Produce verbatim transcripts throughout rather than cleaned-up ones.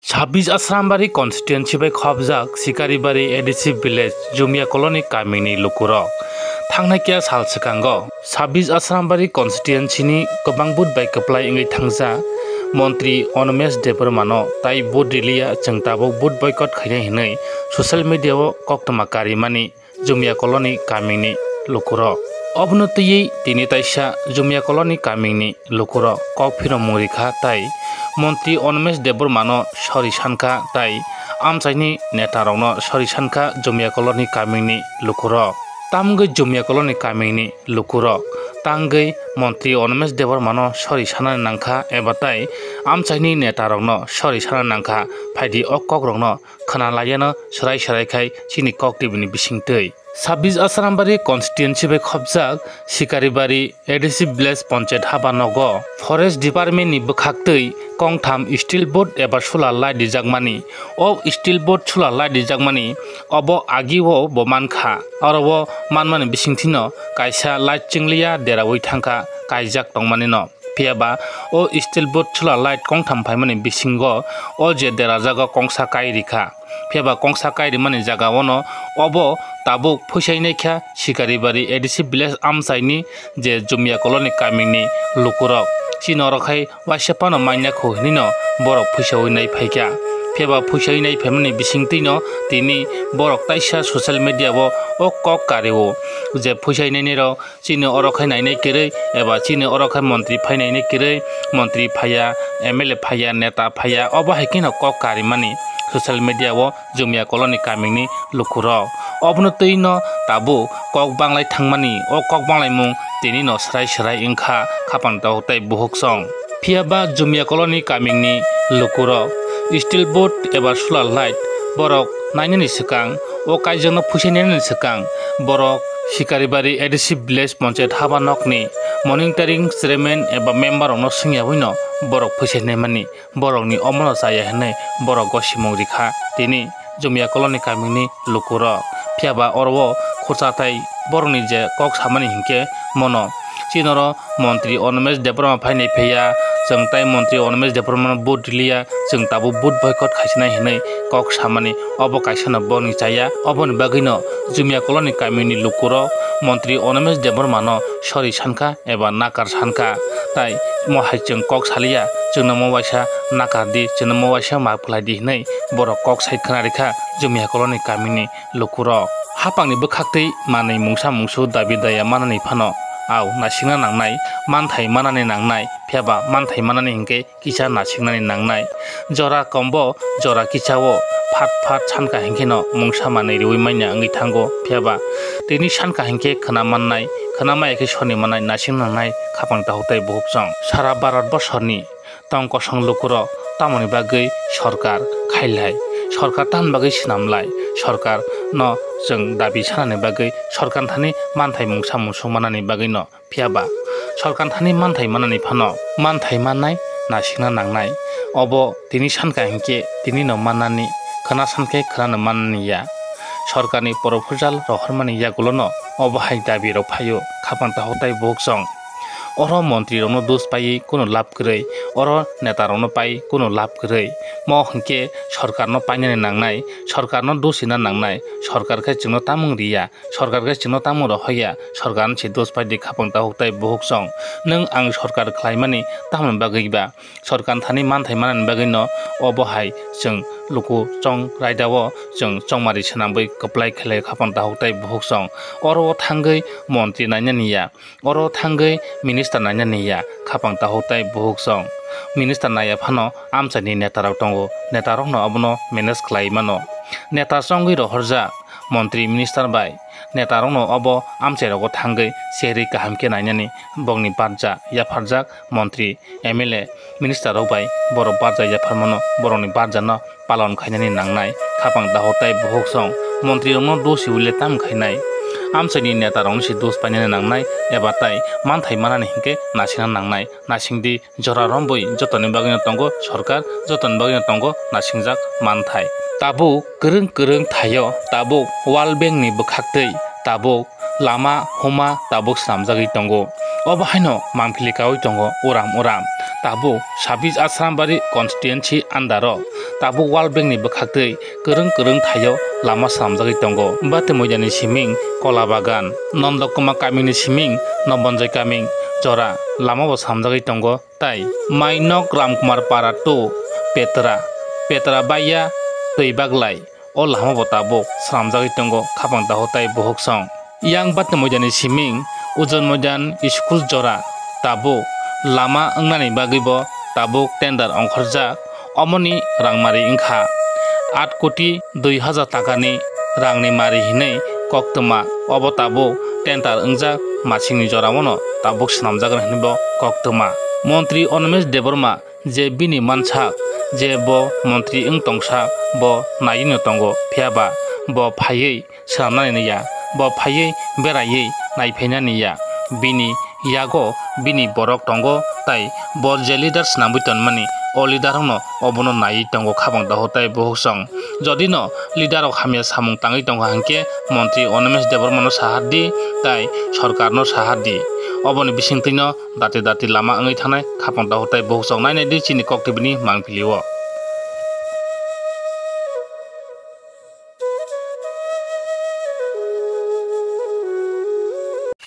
Sabis Asrambari constituency bai khobjak Sikaribari A D C village Jumia Colony kamini lukurok. Thangnai kya sal swkango Sabis Asrambari constituency ni kwbang vote bai kwplai wngwi thangjak Montri Animesh Debbarma no tai vote riliya, chwng tabuk vote boycott khainai hinwi social media o koktwma karimani Jumia Colony kamini lukurok. Obono twiwi tini taisa Jumia Colony kamini lukurok kok phiromung rikha tai Montri Animesh Debbarmano sori sankha tai amchaini netarokno sori sankha Jumia Colony kamini lukurok. Tamgwi Jumia Colony kamini lukurok tangwi Montri Animesh Debbarmano sori sanani nangkha eba tai amchaini netarokno sori sanani nangkha. Phaidi o kokrokno khwnalaiano swrai swrai khai chini kok T V ni bisingtwi. Sabis Asrambari constituency bai khobjak Sikaribari A D C village panchayat haba nogo forest department ni bwkhaktwi kongtham steel boat eba solar light rijakmani. O steel boat solar light rijakmani obo agio bo mankha. Oro o manmani bisingtwino kaisa light chingliya deraui thangkha, kaijak tongmanino. Phiya ba o steel boat solar light kongtham phaimani bisingo o je derajago kongsa kai rikha. Phiya ba kongsa kai rimani jaga ono obo tabuk phuisai naikha Sikaribari A D C village amchaini je Jumia Colony kamini lukurok. Chini oro khai waisa phano manya kho hinwino borok phuisaui nai phaikha. Phiya ba phuisaui nai phaimani bisingtwino tini borok taisa social media o o kok kario je phuisai nainai rok chini oro khai nainai kwrwi eba chini oro khai montri phai nainai kwrwi, montri phaiya, M L A phaiya, neta phaiya, obo hai kheno kok karimani social media o Jumia Colony kamini lukurok. Obono twino tabuk kok banglai thangmani, o kok banglaimung tinino swrai swrai wngkha khapang tabuk tei buhuk song. Phiya ba Jumia Colony kamini lukurok steel boat eba solar light borok nainani swkang, o kaijakno phuisai nainani swkang borok Sikaribari A D C village panchayat haba nokni monitoring chairman eba member rokno swngyabuino borok phuisai naimani, borokni omono chaya hinwi borok gosimung rikha tini Jumia Colony kamini lukurok. Phiya ba oro o khorcha tai borokni je kok samani hinkhe mono chini oro Montri Animesh Debbarma phainai phaiya, chwng tai Montri Animesh Debbarmano vote riliya, chwng tabuk vote boycott khaisinai hinwi kok samani, obo kaisano boni chaya. Oboni bagwino Jumia Colony kamini lukurok Montri Animesh Debbarmano sori sankha eba nakar sankha, tai mo hai chwng kok saliya, chwngno mo waisa nakar di, chwngno mo waisa maaf khlai di hinwi borok kok sai khna rikha Jumia Colony kamini lukurok. Hapangni bwkhaktwi manwi mungsa mungsu dabi daya manani phano au naisingna nangnai, manthai manani nangnai, phiya ba manthai manani hinkhe kisa naisingmani nangnai. Jora kombo jora kisao phat phat sanka hinkheno mungsa manwi riui manya wngwi thango, phiya ba tini sanka hinkhe khna mannai, khna maya khe soni mannai, naising nangnai khapang tahuk tei buhuk song. Sara Bharat bosorni tong kosong lukurok tamoni bagwi sorkar khailai, sorkar tamoni bagwi swnamlai, sorkar no chwng dabi sanani bagwi, sorkar thani manthai mungsa munsuk manani bagwi no, phiya ba sorkar thani manthai manani phano manthai mannai naisingna nangnai. Obo tini sanka hinkhe tini no mannani, khna sankhe khna no mannani ya. Sorkarni proposal rohormani yagulo no obo hai dabi rok phaio khapang tahuk tei buhuk song. Oro montri rokno dos paiwi kunu lab kwrwi, oro neta rokno pai kunu lab kwrwi. Mo hinkhe sorkarno painani nangnai, sorkarno dos rina nangnai, sorkar khe chwngno tamung riya, sorkar khe chwngno tamung rohorya, sorkarno se dos pai di khapang tahuk tei buhuk song. Nwng ang sorkar khlaimani tamoni bagwi ba, sorkar thani manthai manani bagwi no obo hai chwng luku chong raida o chwng chongmari swnamwi kwplai khlai khapang tahuk tei buhuk song. Oro o thangwi montri nainani ya. Oro thangwi minister nainani ya, khapang tahuk tei buhuk song. Minister naiya phano amchaini netarok tongo, netarokno abono manage khlai mano. Neta chongwi rohorjak montri minister bai netarokno obo amchairogo thangwi cherwi kaham khe nainani bongni barja yapharjak montri, M L A, minister rok bai borok barja yapharmano, borokni barjano palon khainani nangnai, khapang dahok tai buhuk song, montri rokno dosi ule tam khainai, amchaini neta rokno se dos painani nangnai, eba tai manthai manani hinkhe nasingna nangnai, nasingdi jora romboi jotoni bagwino tongo sorkar, jotoni bagwino tongo nasingjak manthai. Tabuk kwrwng kwrwng thaio, tabuk World Bank ni bwkhaktwi, tabuk lama huma tabuk swnamjagwi tongo. Obo haino mangpili kaui tongo uram uram. Tabuk sabis Asrambari constituency under o Tabuk World Bank ni bwkhaktwi kwrwng kwrwng thaio lama swnamjagwi tongo. Bati Moidani siming Kola Bagan, Nondokuma kamini siming Nobonjoi kaming jora lama bo swnamjagwi tongo. Tai Mainok Ramkumar Para to Petra, Petra Baiya Twi Baglai, o lama bo tabuk swnamjagwi tongo khapang daho tai buhuk song. Yang Bati Moidani siming Ujon Moidan school jora tabuk lama wngnani bagwi bo tabuk tender ongkhorjak, omoni rangmari wngkha aat koti dui hajar takani rangni mari hinwi koktwma, obo tabuk tender wngjak masingni jorao no tabuk swnamjak hinwi bo koktwma. Montri Animesh Debbarma je bini mansak je bo montri wng tongsa bo naiwi no tongo, phiyaba bo phaiwi swnamnani ya, bo phaiwi beraiwi naiphainani ya, bini yago bini borok tongo, tai bo je leader swnamwi tonmani, o leader rokno obono naiwi tongo khapang daho tai buhuk song. Jodi no leader rok hamya samung tangwi tongo hwnkhe montri Animesh Debbarma no sahar di, tai sorkar no sahar di, oboni bisingtwi no dati dati lama wngwi thanai khapang daho tai buhuk song. Nainai di chini kok T V ni mangpili o.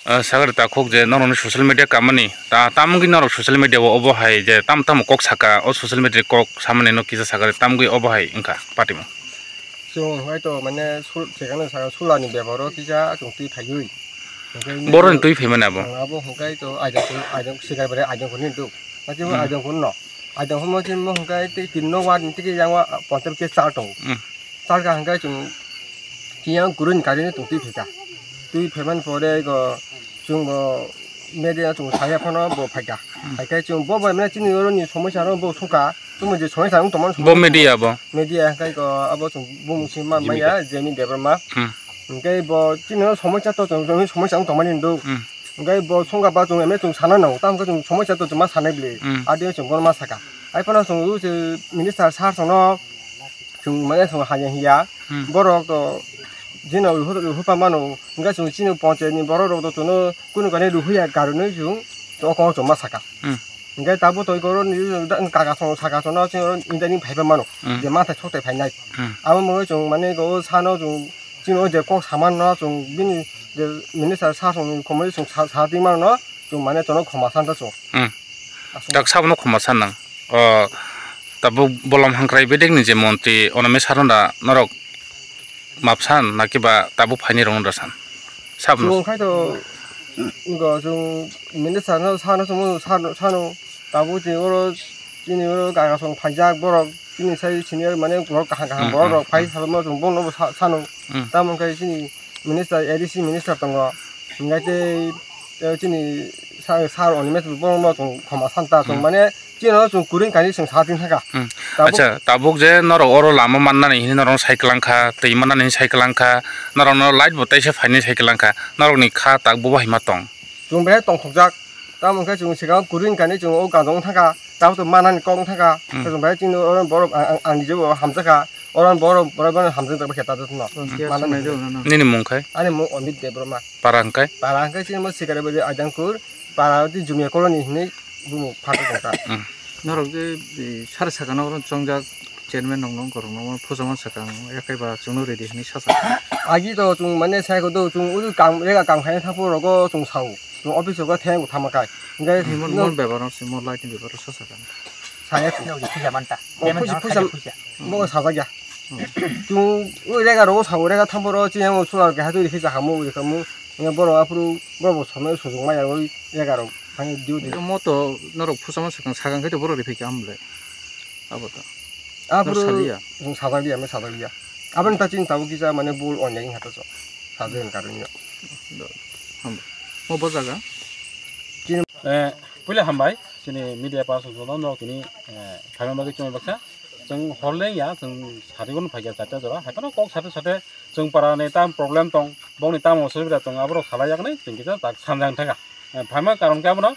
Ah, sagari takhuk je norokni social media kamani, ta-, tamungwi norok social media o obo hai je tam tamo kok saka, o social media kok samani no kisa sagari tamungwi obo hai wngkha patimung. Chwng hwnkhe to mane sul-, sekano saka sulani bebaro kisa chwng twi phaiwi. Hwnkhe boroni twi phaimani abo? Ang abo hwnkhe to aidang, aidang sikar bare aidang hwnwi duk. Aidang hwnno. Aidang hwnmo chwngmo hwnkhe tei tinno ward ni tei yang wa poncham khe chal tongo. Hmm. Chal ka hwnkhe chwng tiyang kuruni karino chwng twi phaikha. Twi phaimani pore go chwng bo media chwng saya phano bo phaikha. Hmm. Phaikhe chwng bo bai mane chini oro ni somosya no bo sungkha. Chwng je somosya wng tongmani bo somosya media bo? Media hwnkhe go abo chwng bumung sima maya Jimmy Debbarma. Hmm. Hwnkhe bo chini oro somosya to chwng somosya wng tongmani hindu. Hmm. Hwnkhe bo songkha ba chwng emne chwng sana nango, tamo khe chwng somosya to chwng ma sanai bwle. Hmm. Adi chwng bono ma saka. Hai phano chwng o se minister sir chwngno chwng mane chwng hanya hiya. Hmm. Borok to jino hupa mano, hwnkhe chwng chini ponchayat ni borok rok to chwngno kunu kani ruhuya karwi chwng to kok chwng ma saka. Hmm. Hwnkhe tabuk to oro ni kaka chwng saka chwngno chwng oro interview phaipa mano. Hmm. Je mathai sokthai phainai. Hmm. Abo mwnwi chwng mane go sano chwng Chini o je kok saman no chwng bini je minister sasong ni komoi chwng sa, sa twi mano no chwng mane chwngno khoma san ta chwng. Hmm. Aswk. Tak sabono khoma san nang. O tabuk bolom hangkrai bedek ni je montri Animesh sir no da norok map san na kiba tabuk phaini rok no da san. Sabono. Chwng khai to go chwng minister no sano chwng sano, sano tabuk je oro chini oro gaga song phaijak borok. Chini sai senior mane borok kaham kaham Hmm, borok hmm, rok phai hmm. Salo ma chwng bono bo sa-, sano. Hmm. Tamo khe chini minister, A D C minister tongo. Hingkhe tei, tei chini sa-, sir Animesh bo bono bo chwng khoma santa chwng Hmm. Mane chini no chwng kwrwng kani chwng sa tin thangkha. Hmm. Tabuk Acha, tabuk je norok oro lama mannani hini norok sai kwlangkha, twi mannani hini sai kwlangkha, norok no light bo taisa phaini sai kwlangkha, norok ni kha tak bo bahai ma tong. Chwng bahai tongthokjak. Tamo khe chwng swkang kwrwng kani chwng o gajong thangkha, tamo to manani kok thangkha. Hmm. Chwng bahai chini oro borok ang, ang, ang nijebo hamjakha. Oro borok, borok bono hamjakjak bai khe ta jotono. Hmm. Manani. Nini mung khai? Ani mung Amit Debbarma. Para hwnkhe? Para hwnkhe chini mo Sikari Bari Aidangkur, para di Jumia Colony hinwi bumo phato tongkha. Hmm. Norok je, e, sari sakano oro chongjak chairman rok no, borok no phusama sakang, yakhai ba chwngno ready hinwi sasa. Agi to chwng mane sai ko do chwng uri kam, rega kam khaina thangphuru rogo chwng sao. Chwng office rogo theng bo thangma kai. Hingkhe Mon, no mon bebaro se, mon light ni bebaro sasa kan. Saya ko. Puja manta. Oh, puja, puja. Puja. Mo sajak ya. Hmm. Chwng ui rega rogo sao, rega thangphuru chini yang solar keha twi rikhi chakhamu, rikhamu. Hingkhe borok aphuru borok bo somoi sujung maya ui rega rok. Phai duty. Mo to norok phusama sakang, sakang khe to borok riphi khe amle. Abo to. Aphuru saliya. Chwng sajak liya, me sajak liya. Aboni ta chini tabuk kisa mane bul onyai wngkha to chwng. Sajak wngkha rwngya. Do. Hambai. Mo bo jaga? Chini Eh, puila hambai, chini media person no norok tini, eh, phaima bagwi chumui baksa. Chwng hor le ya, chwng sari gun phaikha chatta jora. Hai phano kok sate sate chwng para ni tam problem tong, bongni tam osubida tong, aborok salai yakni, chwng kisa tak sanjang thangkha. Eh, phaima karon khe abono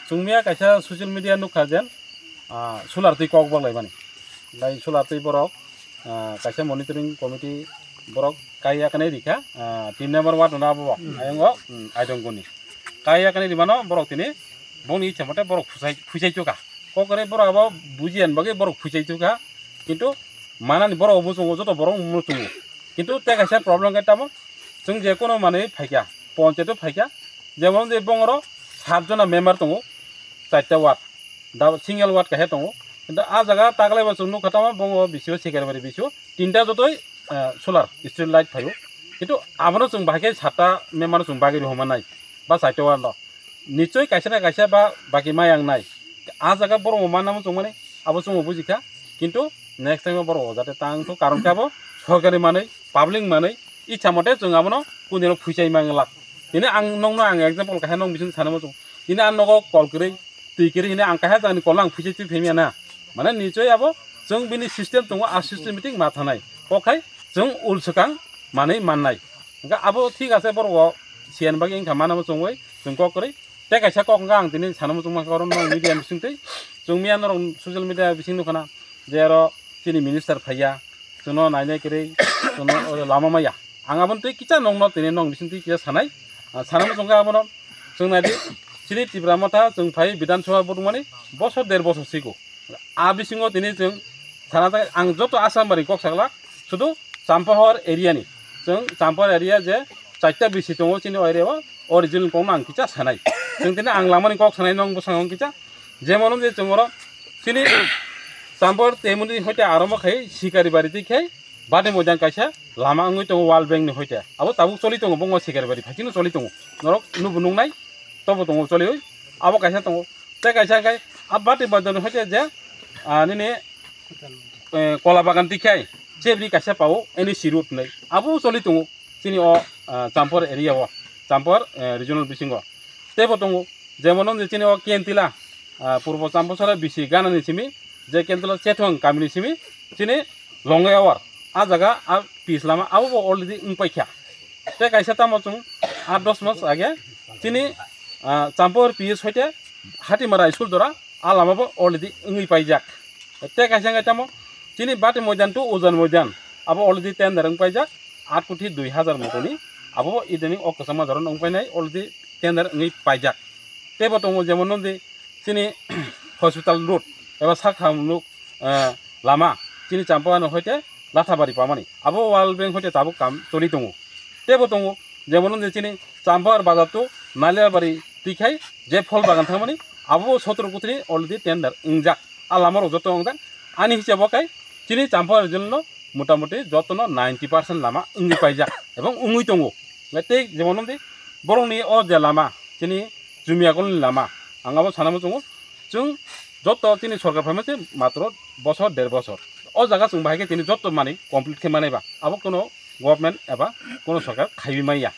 chwng miya kaisa social media nukha jen, ah, solar twi kok bok laimani. Bai solar twi borok, ah, kaisa monitoring committee borok kai yakni rikha, ah, tin number ward no abo, hmm, ayongo, hmm, Aidongkuni. Kai yakni rimano borok tini bongni ichha mote borok phusai, phusai chuka. Kokore borok abo bujiyan bagwi borok phusai chuka. Kintu Manani borok bo chungo, joto borok bo chungo. Kintu tei kaisa problem khe tamo, chwng je kono manwi phaikha, ponchayat o phaikha, jemon je bongoro sat jona member tongo, charta ward, da single ward kaisa tongo. Kintu a jaga taglaibo chwng nukha tamo, bongo bisio Sikaribari bisio tinta jotoi, eh, solar street light phaio. Kintu abono chwng bahai khe satta member chwng bagwi rwhorma nai ba charta ward no. Nichoi kaisa na kaisa ba baki maya wngnai. A jaga borok bo manna muchung mani abo chwngbo bujikha. Kintu next time o borok bo jate tang thok, karon khe abo sorkari manwi, public manwi, ichha mote chwng abono kundino phuichai manglak. Tini ang nokno ang example kaisa nok bising sana muchung. Tini ang nogo call kwrwi, twi kwrwi hini ang kaisa jagani call ang phuichai twi phaimya na. Mane nichoi abo chwng bini system tongo, a system meeting ma thanai. Kok hai chwng ul swkang manwi mannai. Hingkhe abo thik ase, borok bo siyan bagwi wngkha mana muchungwi chwng kok kwrwi. Tei kaisa kok hwnka ang tini sana muchung mankha, oro norok media bisingtwi chwng miya norok social media bising nukha na je oro chini minister phaiya, chwngno nainai kwrwi, chwngno oro lama maya. Ang aboni twi kisa nokno tini nok bisingtwi kisa sanai, ah, sana muchung kha abono chwng naidi, chini Tipra Motha chwng phai Bidhan Sabha budumani bosor der bosor siko. A bisingo tini chwng sana tang ang joto Assam bari kok saklak, sudu Champahor area ni. Chwng Champahor area je chaita bisi tongo chini o area o, original kok no ang kicha sanai. Chwng tini ang lamani kok sanai nong bwskango kicha. Jemon je chwng oro chini Champahor temuni hoite aromo khai Sikari bari twi khai Bati Moidan kaisa lama wngwi tongo World Bank ni hoite. Abo tabuk choli tongo, bongo Sikari bari phaichino choli tongo. Norok nubo nungnai, tobo tongo choliwi. Abo kaisa tongo. Tei kaisa khai a Bati Moidan ni hoite je, ah, nini, eh, Kola Bagan twi khai chebri kaisa pao N E C road hinwi. Abo choli tongo chini o, ah, Champahor area o, Champahor, eh, regional bisingo. Teibo tongo, jemon wng je chini o Kentila, ah, Purbo Champahor bisi ganani simi, je Kentila Chethong kamini simi, chini Longayawar, a jaga a pis lama abo bo already wng paikha. Tei kaisa tamo chwng aat dos mas age chini, ah, Champahor P S hoite Hatimara school dora a lama bo already wngwi paijak. Tei kaisa wngkha tamo chini Bati Moidan to Ujan Moidan abo already tender wng paijak, aat koti dui hajar motoni abo bo ideni o kwchangma dora wng painai already tender wngwi paijak. Teibo tongo jemon nonde chini hospital road eba sakha nuk, eh, lama chini Champahor ni hoite Lathabari pamani abo World Bank hoite tabuk kam choli tongo. Teibo tongo jemon nonde chini Champahor bazar to Naliabari twi khai je phol bagan thangmani abo bo sotoro kotri already tender wngjak. A lama rok joto wngjak. Ani hisabo kai chini Champahor region no motamuti jotono ninety percent lama wngwi paijak ebong wngwi tongo. Tei jemon wngdi borokni o je lama, chini Jumia Colony ni lama, ang abo sana muchungo, chwng joto chini sorkar phaima se matro bosor, der bosor. O jaga chwng bahai khe tini joto manwi complete khe manai ba, abo kuno government eba kuno sorkar khaiwi manya.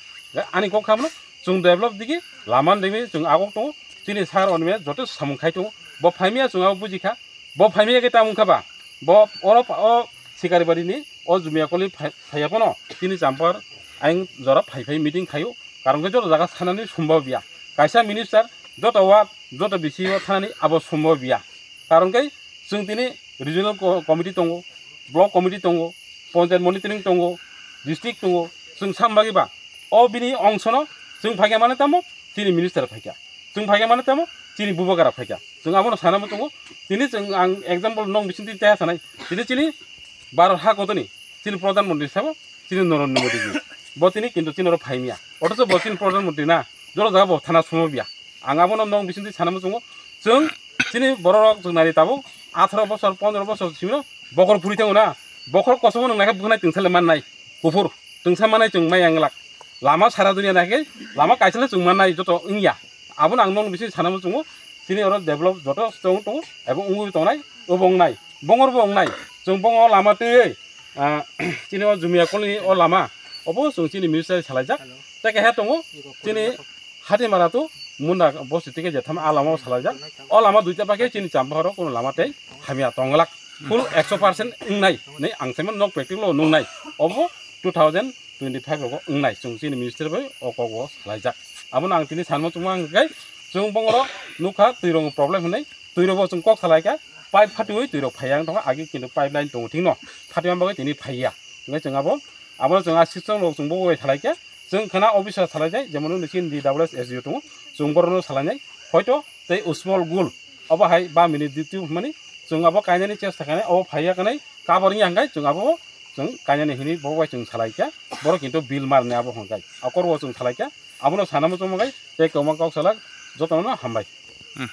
Ani kok khamno chwng develop digi lama digi chwng agok tongo, chini sar onime joto samung khai tongo, bo phaimya chwng abo bujikha. Bo phaimya khe tamo wngkha ba? Bo oro pha-, o Sikari bari ni o Jumia Colony phai-, phaiya phano chini Champahor ayang jora phai phai meeting khaio. Karon khe joto jaga sanani sombhob ya. Kaisa minister joto wa, joto bisi o thanani abo sombhob ya. Karon khe chwng tini regional co-, committee tongo, block committee tongo, panchayat monitoring tongo, district tongo, chwng sam bagwi ba o bini ongsono chwng phaikha mane tamo chini minister phaikha. Chwng phaikha mane tamo chini bubagra phaikha. Chwng abono sana muchungo. Tini chwng ang example nong bisingtwi teha sanai. Tini chini Bharat ha kotoni chini Pradhan Mantri sabo chini Narendra Modi ji. Bo tini kintu chini oro phaimya. Othocho bo chini Pradhan Mantri na. Joro jaga bo thana sumo biya. Ang abono nong bisingtwi sana muchungo. Chwng chini bororok chwng nari tabuk atharo bosor, pondro bosor simino bokhor phuri thango na. Bokhor kosomo nung naikhe bwkhnai twngsale mannai. Kuphur twngsa manai chwng mai ang glak. Lama sara duniya naikhe lama kaisa le chwng mannai joto wngya. Abono ang nong bising sana muchungo. Chini oro develop joto chwng tongo, ebo wngwi tongnai, obo wngnai, bongor bo wngnai. Chwng bongo lama twiwi, ah, chini o Jumia Colony o lama, obo chwng chini minister salaijak. Tei keha tongo, chini Hatimara to Munda bosti tike je thama a lama o salaijak. O lama duita pakhe chini Champahoro kono lama tei hamya tonglak. Full ekso percent wngnai, nei ang saimano nok practical o nungnai. Obo two thousand twenty-five rogo wngnai chwng chini minister bai o kok o salaijak. Abono ang tini sanmo chwngma ang khe chwng bongoro nukha twi rong problem hinwi twi rogo chwng kok salaikha pipe phatiwi twi rok phaiya wng tongkha agi kintu pipeline tongo thikno phatiya bagwi tini phaiya. Hingkhe chwng abo abono chwng a system rok chwng bo bai salaikha chwng khana officer salaijai jemon nini chini D W S S D O tongo chwng borokno salainai hoito tei usmol gul obo hai ba minute duty hwnmani chwng abo kainani chesta khainai obo phaiya kanai Kabor wngya hwnkhe chwng abo chwng kainani hini bo bai chwng salaikha, borok kintu bill marni abo hwnkhe akor o chwng salaikha, abono sana muchung hwnkhe tei kwbangma kok salak jotono hambai. Hmm.